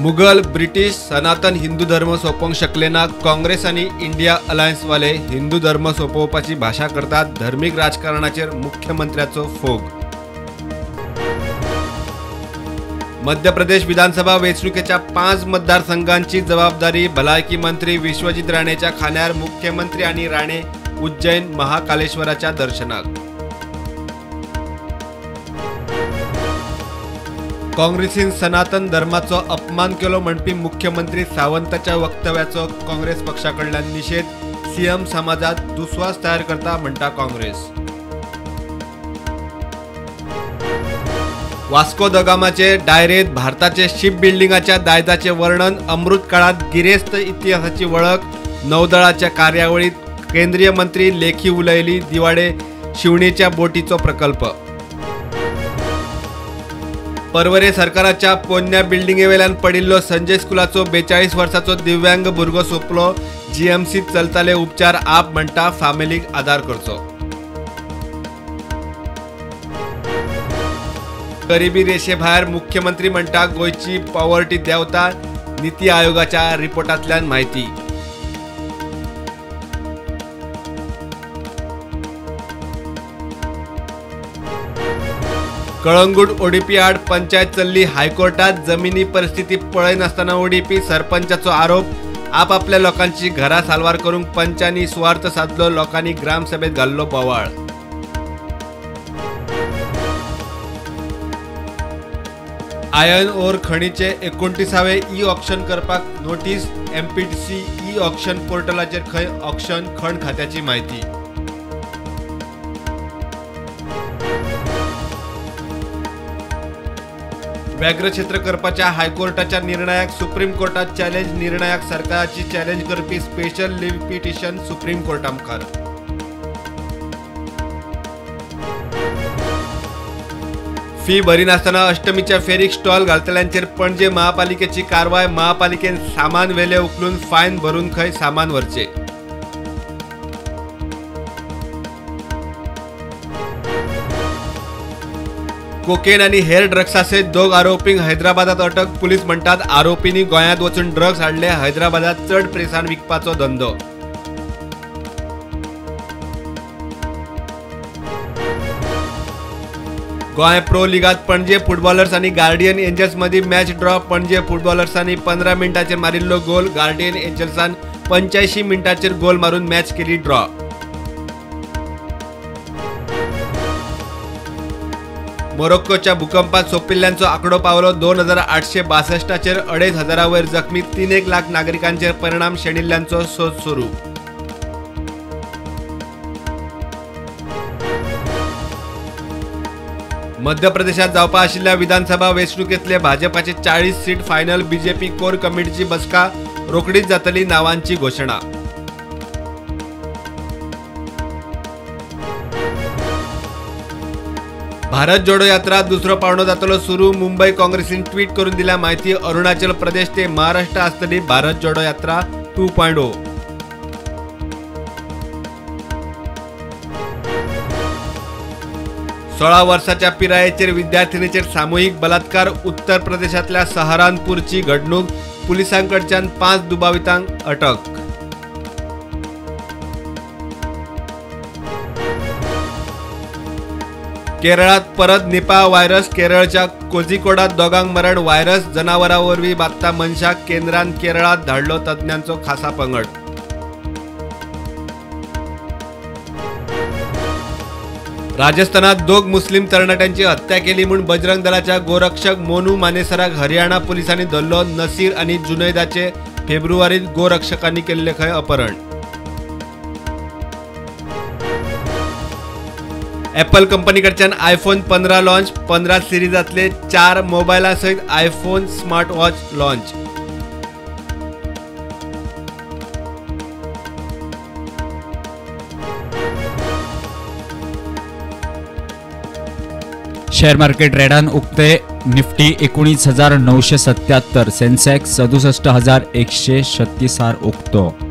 Mughal British सनातन हिंदू धर्म सोंपोवंक शकले ना. काँग्रेस आनी इंडिया अलायन्सवाले हिंदू धर्म सोंपोवपाची भाशा करतात. धर्मीक राजकारणाचेर मुख्यमंत्र्याचो फोग. मध्य प्रदेश विधानसभा वेंचणुकेच्या 5 मतदारसंघांची जबाबदारी भलायकी मंत्री विश्वजीत राणेच्या खांद्यार. मुख्यमंत्री आनी राणे उज्जैन महाकालेश्वराच्या दर्शनाक. काँग्रेसीन सनातन धर्माचो अपमान केलो म्हणपी मुख्यमंत्री सावंताच्या वक्तव्याचो काँग्रेस पक्षाकडल्यान निषेध. सीएम समाजात दुस्वास तयार करता म्हणटा काँग्रेस. वास्को the गामाचे डायरेत भारताचे शिप बिल्डिंगाच्या दायजाचे वर्णन. अमृत काळात गिरेस्त इतिहासाची वळख. नौदळाच्या कार्यावळीत केंद्रीय मंत्री लेखी उलयली. दिवाडे शिवणीच्या बोटीचो प्रकल्प. परवरे सरकाराच्या पोन्न्या बिल्डिंगेवेल्यान पडिल्लो संजय स्कुलाचो 42 वर्साचो दिव्यांग भुरगो सोंपलो. जीएमसीत चलताले उपचार. आप म्हणटा फामिलीक आदार करचो. गरिबी रेशे भायर मुख्यमंत्री म्हणटा गोंयची पॉवर्टी देंवता. नीती आयोगाच्या रिपोर्टांतल्यान म्हायती. कळंगूट ओडीपी आड पंचायत चल्ली हायकोर्टात. जमिनी परिस्थिती पळयनासतना ओडीपी सरपंचाचो आरोप. आपापल्या लोकांची घरां साल्वार करूंक पंचांनी सुवार्थ सादलो. लोकांनी ग्रामसभेत घाल्लो बोवाळ. आयर्न ओर खणीचे 29वे ई ऑक्शन करपाक नोटीस. एमपीटीसी ई ऑक्शन पोर्टलाचेर खंय ऑक्शन खण खात्याची म्हायती. व्याघ्रक्षेत्र करपाच्या हायकोर्टाच्या निर्णयाक सुप्रीम कोर्टात चॅलेंज. निर्णयाक सरकाराची चॅलेंज करपी special leave petition supreme Carta मुखार. फी भरिनासतना अष्टमीच्या फेरीक स्टॉल घालतल्यांचेर पणजे महापालिकेची कारवाय. महापालिकेन सामान वेले उखलून फायन भरून खंय सामान व्हरचे. कोकेन आनी हेर ड्रग्सा सयत 2 आरोपींक हैदराबादात अटक. पुलीस म्हणटात आरोपींनी गोंयांत वचून ड्रग्स हाडले. हैदराबादात चड प्रेसान विकपाचो धंदो. गोंय प्रो लिगात पणजे फुटबॉलर्स आनी गार्डियन एंजल्स मदीं मॅच ड्रॉ. पणजे फुटबॉलर्सांनी 15 मिनटांचेर मारिल्लो गोल. गार्डियन एंजल्सान 85 मिनटांचेर गोल मारून मॅच केली ड्रॉ. मोरोक्कोच्या भूकंपात सोंपिल्ल्यांचो आंकडो पावलो 2862चेर. 2500 वयर जखमी. 3 लाख नागरिकांचेर परिणाम. शेणिल्ल्यांचो सोद सुरू. मध्य प्रदेशात जावपा आशिल्ल्या विधानसभा वेंचणुकेंतले भाजपाचे 40 सीट फायनल. बीजेपी कोर कमिटीची बसका रोखडीच जातली. नावांची घोशणा. भारत जोडो यात्रा दुसरो पावंडो जातलो सुरू. मुंबय काँग्रेसीन ट्वीट करून दिल्या म्हायती. अरुणाचल प्रदेश ते महाराष्ट्र आसतली भारत जोडो यात्रा 2.0. 16 वर्साच्या पिरायेचेर विद्यार्थिनीचेर सामुहीक बलात्कार. उत्तर प्रदेशांतल्या सहारानपूरची घडणूक. पुलिसांकडच्यान 5 दुबावितांक अटक. केरळात परत निपा व्हायरस. केरळच्या कोझिकोडात 2 मरण. व्हायरस जनावरां वरवीं बादता मनशाक. केंद्रान केरळात धाडलो तज्ञांचो खासा पंगड. राजस्थानात 2 मुस्लिम तरणाट्यांची हत्या केली म्हूण बजरंग दलाच्या गोरक्षक मोनू मानेसराक हरियाणा पुलिसांनी धरलो. नसीर आनी जुनैदाचे फेब्रुवारीत गोरक्षकांनी केल्ले खंय अपहरण. एपल कंपनीकडच्यान आयफोन 15 लॉन्च. 15 सिरीजांतले 4 मोबायला सयत iPhone smart watch launch. Share market रेडान उक्ते. निफ्टी 19,977, सेन्सेक्स 67,136 उक्तो.